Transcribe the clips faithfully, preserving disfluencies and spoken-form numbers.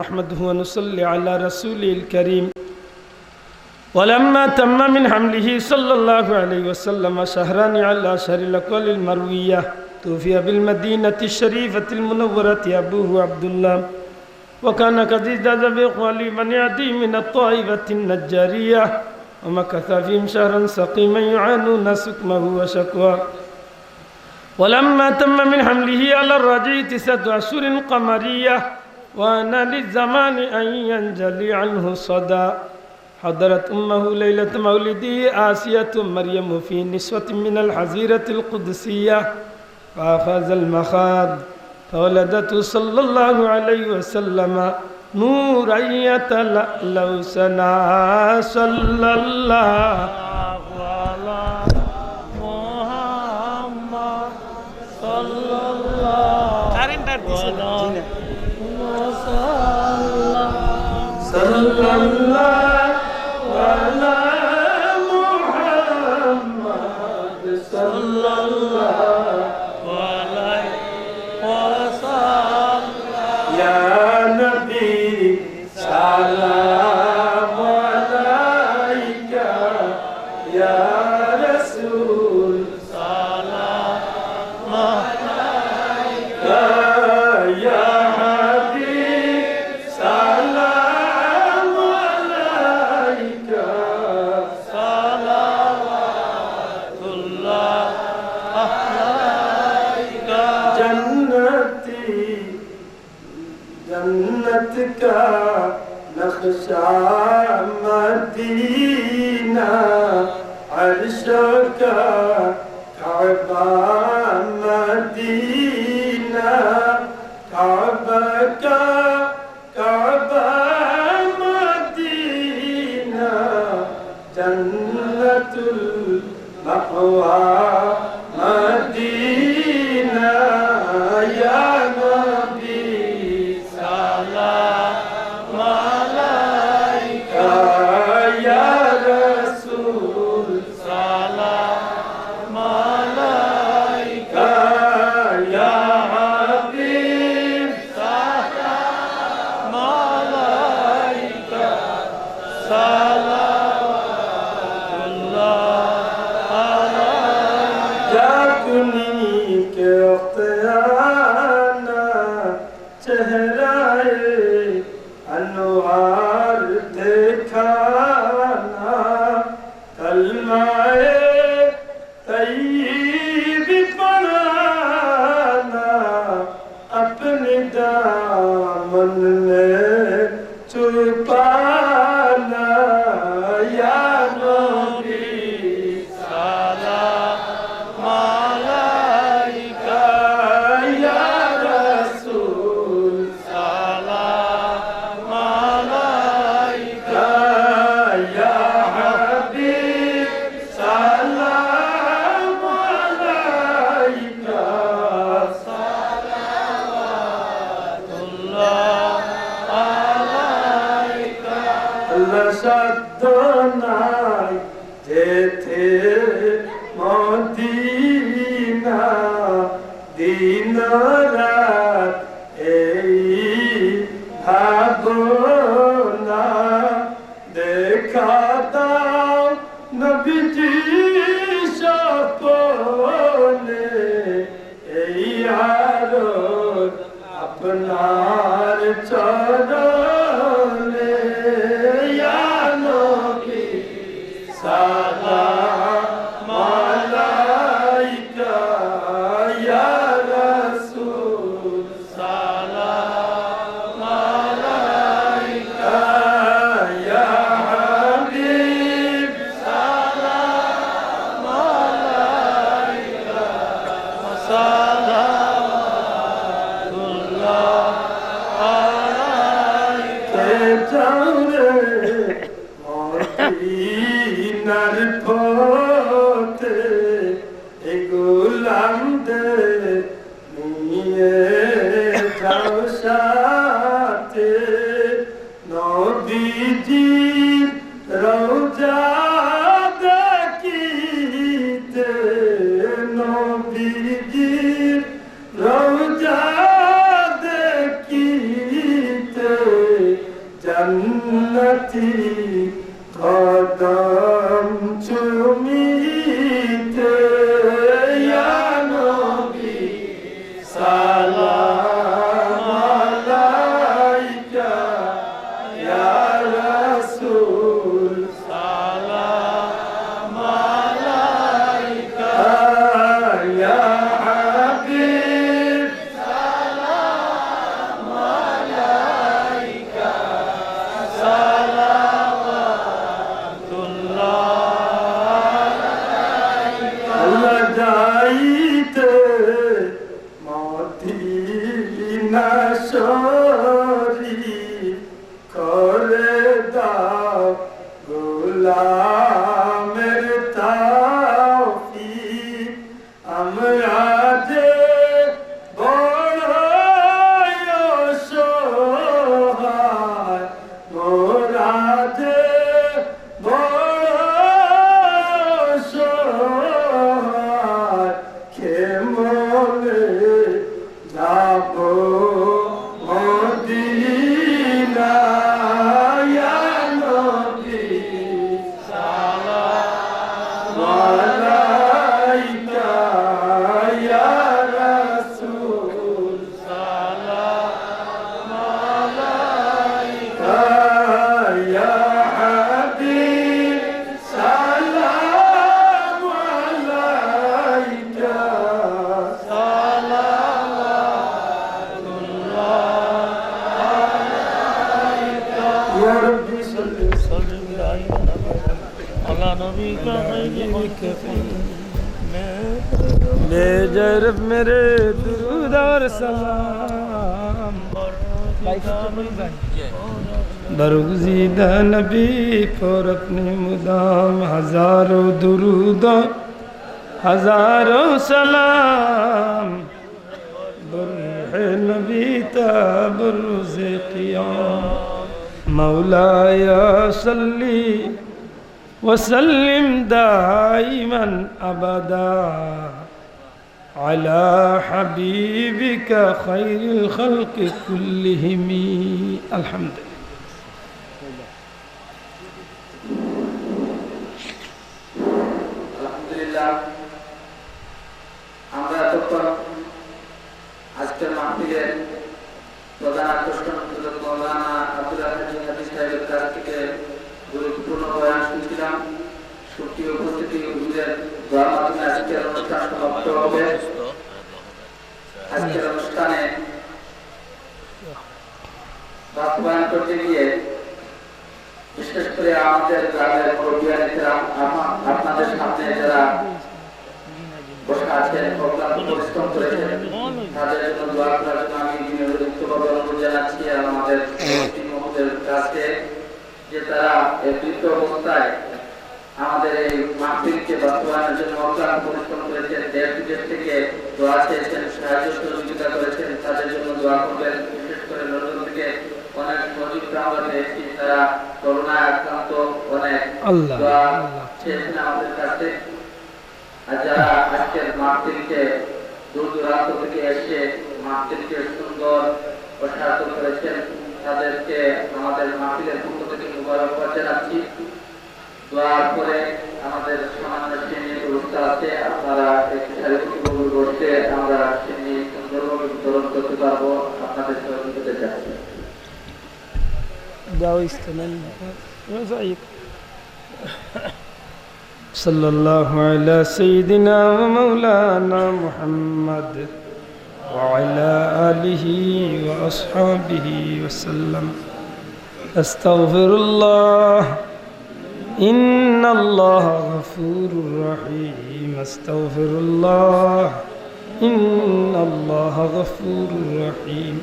نحمده ونصلي على رسوله الكريم. ولما تم من حمله صلى الله عليه وسلم شهران على أشهر الأقوال المروية، توفي بالمدينة الشريفة المنورة أبوه عبد الله، وكان قد اجتاز بإخواله بني عدي من الطائفة النجارية، ومكث فيهم شهرا سقيما يعانون سقمه وشكواه. ولما تم من حمله على الراجح تسعة أشهر قمرية، وآن للزمان أن ينجلي عنه الصدى، حضرت أمه ليلة مولده آسية مريم في نسوة من الحظيرة القدسية، فأخذ المخاض، فولدته صلى الله عليه وسلم نورا يتلألأ سنا. صلى الله على محمد صلى الله. কারেন্ট আর দিছে না। জি না। صلى الله على محمد صلى الله عليه وسلم. يا نبي سلام عليك، يا رسول سلام عليك، يا حبيب سلام عليك، صلوات الله عليك. جنتي جنت کا نقشہ مدینہ، عرش کا کعبہ مدینہ، کعبہ کا کعبہ مدینہ، جنت المأوى مدینہ. يا نبي سلام عليك، يا رسول سلام عليك، يا حبيب سلام عليك، صلوات الله عليك. جاكني كيوتيانا چہرۂ انوار دیکھانا، کلمۂ طیب پڑھانا، اپنے دامن میں چھپانا. يا نبي سلام عليك، يا رسول سلام عليك، يا حبيب سلام عليك، صلوات الله عليك. আল্লাহ সাধ্য নাই যেতে মদিনা, দিন রাত এই ভাবনা, দেখা দাও নবীজি স্বপনে, এই আরজ আপনার চরণে. يا نبي سلام عليك، يا رسول سلام عليك، يا حبيب سلام عليك، صلوات الله عليك. যাও রে মদিনার পথে, এ গোলামদের নিয়ে যাও সাথে, নবীজির রওজা দেখিতে, নবীজির রওজা দেখিতে। জান্নাতি কদম চুমিতে, ইয়া নবী, সালাম আলাইকা, ইয়া রাসূল, সালাম আলাইকা, ইয়া হাবিব, সালাম আলাইকা, সালাওয়াতুল্লাহ আলাইকা। আল্লাহ যাইতে মদিনা শরীফ করে দাও গোলামের তৌফিক। আমরা যে বড় অসহায়, মোরা যে বড় অসহায়, কেমনে যাব মদিনা, ইয়া নবী, সালাম আলাইকা, ইয়া রাসূল, সালাম আলাইকা, ইয়া হাবিব, সালাম আলাইকা, সালাওয়াতুল্লাহ আলাইকা। ইয়া রাব্বি সাল্লি। সাল্লি আলা নবীকা খায়রি খালকিকা। भेज रब मेरे दुरूद और सलाम। برگزیدہ نبی پر اپنے مدام، ہزاروں درود و ہزاروں سلام۔ بر روح نبی تا بر روز قیام، مولایا صلی وسلم دائما أبدا على حبيبك خير الخلق كلهم. الحمد لله. আলহামদুলিল্লাহ, আমরা এতক্ষণ আজকের মাহফিলের প্রধান আকর্ষণ হযরত মাওলানা আব্দুল আহাদ হাজী সাহেবের কাছ থেকে গুরুত্বপূর্ণ বয়ান শুনছিলাম। সুপ্রিয় উপস্থিতি, হুজুরের দোয়ার মাধ্যমে আজকের অনুষ্ঠান সমাপ্ত হবে। আজকের অনুষ্ঠানে বাস্তবায়ন করতে গিয়ে বিশেষ করে আমাদের গ্রামের মুরব্বিয়ান ইকরাম, আমা-, আপনাদের সামনে যারা বসে আছেন, অক্লান্ত পরিশ্রম করেছেন, তাদের জন্য দোয়া করার জন্য আমি বিনীতভাবে অনুরোধ জানাচ্ছি। আর আমাদের সভাপতি মহোদয়ের কাছে যে তারা এই বৃদ্ধ অবস্থায় আমাদের এই মাহফিলকে বাস্তবায়নের জন্য অক্লান্ত পরিশ্রম করেছেন, দেশ বিদেশ থেকে দোয়া চেয়েছেন, সাহায্য সহযোগিতা করেছেন, তাদের জন্য দোয়া করবেন। বিশেষ করে লন্ডন থেকে অনেক সহযোগিতা আমরা পেয়েছি, তারা করোনায় আক্রান্ত, অনেক আল্লাহ, দোয়া আল্লাহ। চেয়েছেন আমাদের কাছে। আর যারা আজকের মাহফিলকে দূর দূরান্ত থেকে এসে মাহফিলকে সুন্দর ও সার্থক করেছেন, তাদেরকে আমাদের মাহফিলের পক্ষ থেকে মুবারকবাদ জানাচ্ছি। দোয়ার পরে আমাদের সামান্য সিন্নির ব্যবস্থা আছে, আপনারা একটু সারিবদ্ধভাবে বসলে আমরা সিন্নি সুন্দরভাবে বিতরণ করতে পারবো। আপনাদের সহযোগিতা চাচ্ছি। دعوة استمر. صلى الله على سيدنا ومولانا محمد وعلى آله وأصحابه وسلم. أستغفر الله، إن الله غفور رحيم. أستغفر الله، إن الله غفور رحيم.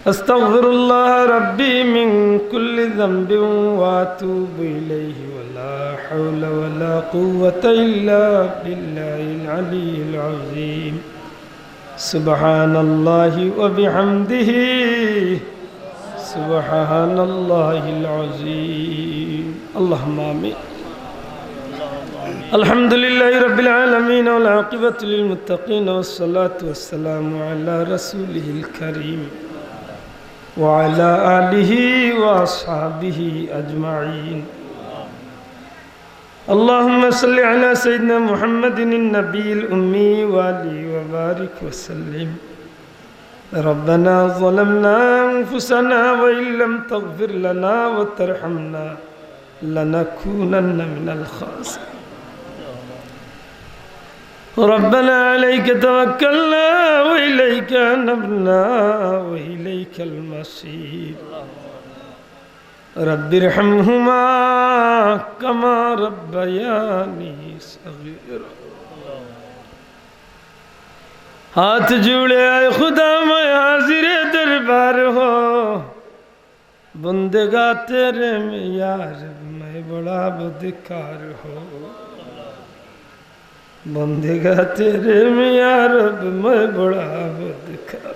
أستغفر الله ربي من كل ذنب وأتوب إليه، ولا حول ولا قوة إلا بالله العلي العظيم. سبحان الله وبحمده، سبحان الله العظيم. اللهم آمين. الحمد لله رب العالمين، والعاقبة للمتقين، والصلاة والسلام على رسوله الكريم وعلى آله وأصحابه أجمعين. اللهم صل على سيدنا محمد النبي الأمي وآله وبارك وسلم. ربنا ظلمنا أنفسنا وإن لم تغفر لنا وترحمنا لنكونن من الخاسرين. ربنا عليك توكلنا وإليك أنبنا وإليك المصير. رب ارحمهما كما ربياني صغيرا. ہاتھ جوڑے اے خدا میں حاضر دربار ہوں، بندگاں تیرے میں یا رب میں بڑا بدکار ہوں، بندگاں تیرے میں یا رب میں بڑا بدکار۔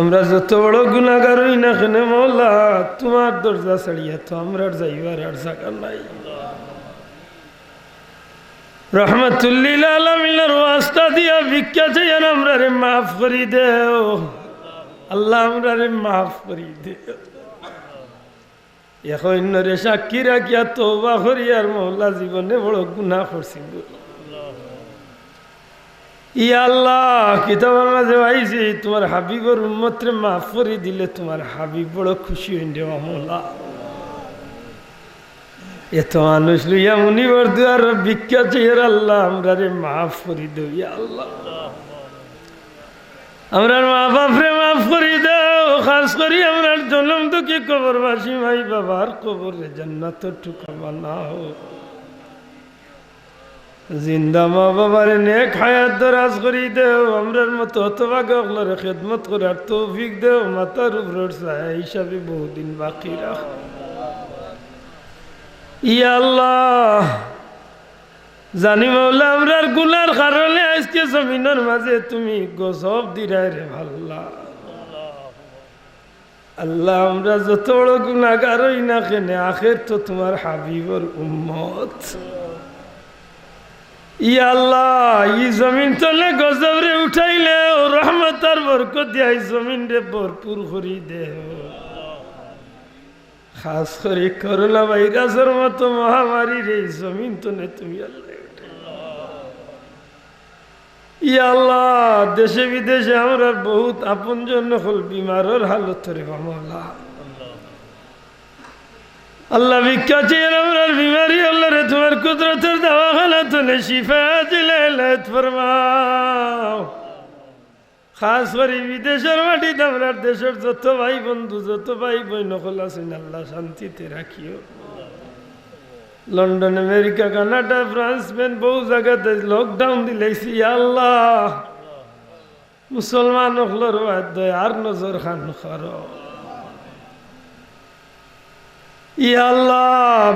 আমরা যত বড় গুনাহগার অই না কেনে মওলা, তুমার দরজা ছাড়িয়া তো আমরার যাইবার আর জাগা নাই। রহমাতুল্লিল আলামিনর ওয়াস্তা দিয়া ভিক্ষা চাইয়ার আমরারে মাফ করি দেও। আল্লাহ, আমরারে মাফ করি দেও। এক অইন্যরে সাক্ষী রাখিয়া তওবা করিয়ার মওলা জীবনে বড় গুনাহ করছি। ইয়া আল্লাহ, কিতাবর মাঝে পাইছি, তুমার হাবিবর উম্মতরে মাফ করি দিলে তুমার হাবিব বড় খুশি অইন রে মওলা। এত মানুষ লইয়া মুনিবর দুয়ারো ভিক্ষা চাইয়ার আল্লাহ, আমরারে মাফ করি দেও, ইয়া আল্লাহ। আমরার মা বাপরে মাফ করি দেও, খাস করি আমরার জনম দুঃখী কবরবাসী মাই বাবার কবররে জান্নাতর টুকরা বানাও। জিন্দা মা বাবারে নেক হায়াত দরাজ করি দেও, আমরার মতো হতভাগা অকলরে খেদমত করার তৌফিক দেও, মাথার উপরর ছায়া হিসাবে বহুদিন বাকি রাখো। ইয়া আল্লাহ, জানি মওলা, আমরার গুনার কারণে আইজকে জমিনর মাঝে তুমি গজব দিরায় রে আল্লাহ। আল্লাহ, আমরা যত বড় গুনাহগার অই না কেনে, আখের তো তুমার হাবিবর উম্মত। ইয়া আল্লাহ, ই জমিন তনে গজবরে উঠাইলেও রহমত আর বরকত দিয়া ই জমিনরে ভরপুর করি দেও। খাস করি করোনা ভাইরাসর মতো মহামারীরে ই জমিন তনে তুমি আল্লাহ উঠাইও। ইয়া আল্লাহ, দেশে বিদেশে আমরার বহুত আপনজন অকল বিমারর হালত রে মওলা। আল্লাহ, ভিক্ষা চাইয়ার আমরার বিমারি অকলরে তুমার কুদরতর দাওয়াখানা তনে শিফা দিলে এনায়েত ফরমাও। খাস করি বিদেশর মাটিত আমরার দেশর যত ভাই বন্ধু, যত ভাই বইন অকল আছইন, আল্লাহ শান্তিতে রাখিও। London, America, Canada, France, Spain, বহু জাগাত আইজ lockdown দিলাইছে। ইয়া আল্লাহ, মুসলমান অকলর বাদে আর নজর খান করো। ইয়া আল্লাহ,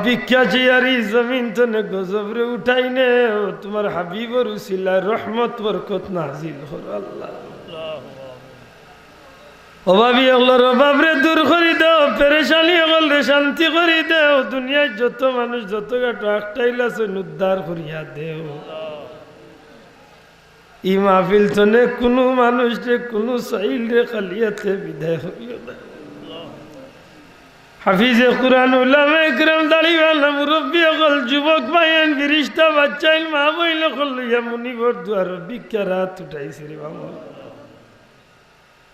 ভিক্ষা চাইয়ার ই জমিন তনে গজবরে উঠাই নেও, তুমার হাবিবর উসিলায় রহমত বরকত নাজিল করো আল্লাহ। অভাবী অকলর অভাবরে দূর করি দেও, পেরেশানি অকলরে শান্তি করি দেও, দুনিয়ার যত মানুষ যত গাটো আটকাইল আছইন উদ্ধার করিয়া দেও। ই মাহফিল তনে কুনু মানুষরে, কুনু সাইলরে খালি আতে বিদায় করিও না। হাফিজে কুরআন, উলামায়ে কেরাম, দাড়িওয়ালা মুরব্বি অকল, যুবক ভাইয়াইন, ফিরিস্তা বাচ্চাইন, মা বইন অকল লইয়া মুনিবর দুয়ারো ভিক্ষার আত উঠাইছে রে বাবা।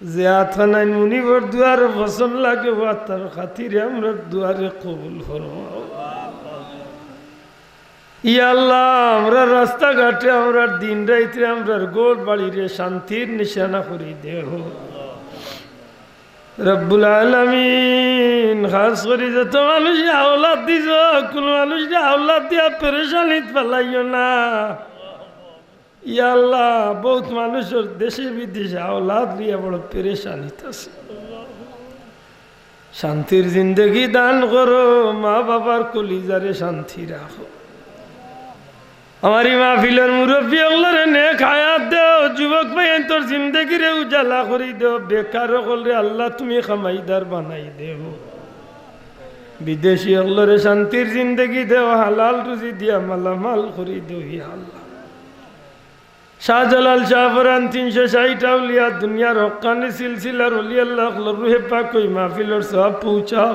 যে আতখানাইন মুনিবর দুয়ারো পছন্দ লাগে, অউ আতর খাতিরে আমরার দুয়ারে কবুল ফরমাও। ইয়া আল্লাহ, আমরার রাস্তাঘাটরে, আমরার দিন রাইতরে, আমরার ঘর বাড়িরে শান্তির নিশানা করি দেও। রব্বুল আলামিন, খাস করি যত মানুষরে আওলাদ দিছো, কুনু মানুষরে আওলাদ দিয়া পেরেশানিত ফালাইও না। ইয়া আল্লাহ, বহুত মানুষর দেশে বিদেশে আওলাদ লইয়া বড় পেরেশানিত আছে। শান্তির জিন্দেগি দান করো, মা বাবার কলিজারে শান্তি রাখো। আমার ই মাহফিলর মুরব্বি অকলরে নেক হায়াত দেও, যুবক ভাইয়াইন্তর জিন্দেগিরে উজালা করি দেও, বেকার অকলরে আল্লাহ তুমি কামাইদার বানাই দেও, বিদেশি অকলরে শান্তির জিন্দেগি দেও, হালাল রুজি দিয়া মালামাল করি দেও, ইয়া আল্লাহ। শাহজালাল শাহপরান তিনশো ষাইট আউলিয়া দুনিয়ার হক্কানি সিলসিলার ওলি আল্লাহ অকলর রুহে পাক অউ মাহফিলর সওয়াব পৌঁছাও।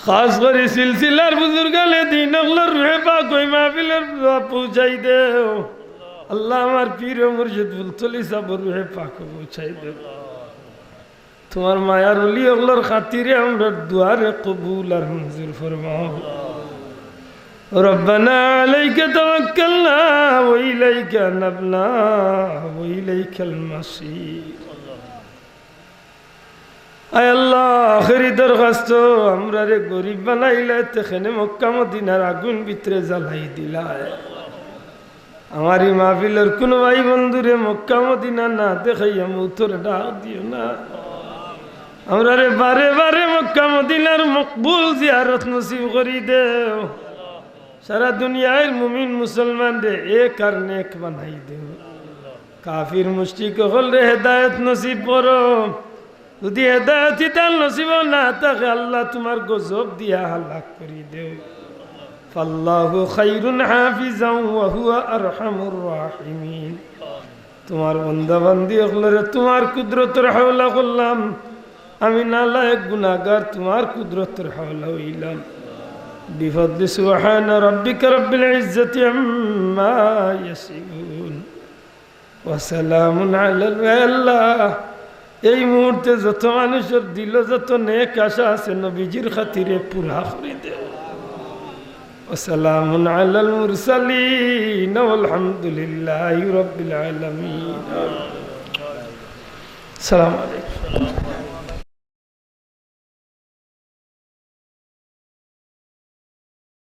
খাস করি সিলসিলার বুজুর্গানে দিন অকলর রুহে পাক অউ মাহফিলর সওয়াব পৌঁছাই দেও। আল্লাহ আমার পীর ও মুর্শিদ ফুলতলি সাবর রুহে পাক পৌঁছাই দেও। তুমার মায়ার ওলি অকলর খাতিরে আমরার দোয়ারে কবুল আর মঞ্জুর ফরমাও। ربنا عليك توكلنا وإليك أنبنا وإليك المصير। আয় আল্লাহ, আখেরি দরখাস্ত, আমরারে গরিব বানাইলায়, তে কেনে মক্কা মদিনার আগুন ভিতরে জ্বালাই দিলায়। আমার ই মাহফিলর কুনু ভাই বন্ধুরে মক্কা মদিনা না দেখাইয়া মউতর ডাক দিও না। আমরারে বারে বারে মক্কা মদিনার মকবুল জিয়ারত নসিব করি দেও। সারা দুনিয়ার মুমিন মুসলমানরে এক আর নেক বানাই দেও। কাফির মুশরিক অকলরে হেদায়েত নসিব করো। যুদি হেদায়েত ইতার নসিবো না থাকে, আল্লাহ তুমার গজব দিয়া হালাক করি দেও। فالله خير حافظا وهو أرحم الراحمين। তুমার বান্দা বান্দি অকলরে তুমার কুদরতর হাওলা করলাম। আমি নালায়েক গুনাগার, তুমার কুদরতর হাওলা অইলাম। بفضل سبحان ربك رب العزة عما يصفون। وسلام على ال-, আল্লাহ, এই মুহূর্তে যত মানুষর দিলো যত নেক আশা আছে, নবীজির খাতিরে পুরা করি দেও। وسلام على المرسلين والحمد لله رب العالمين। السلام عليكم।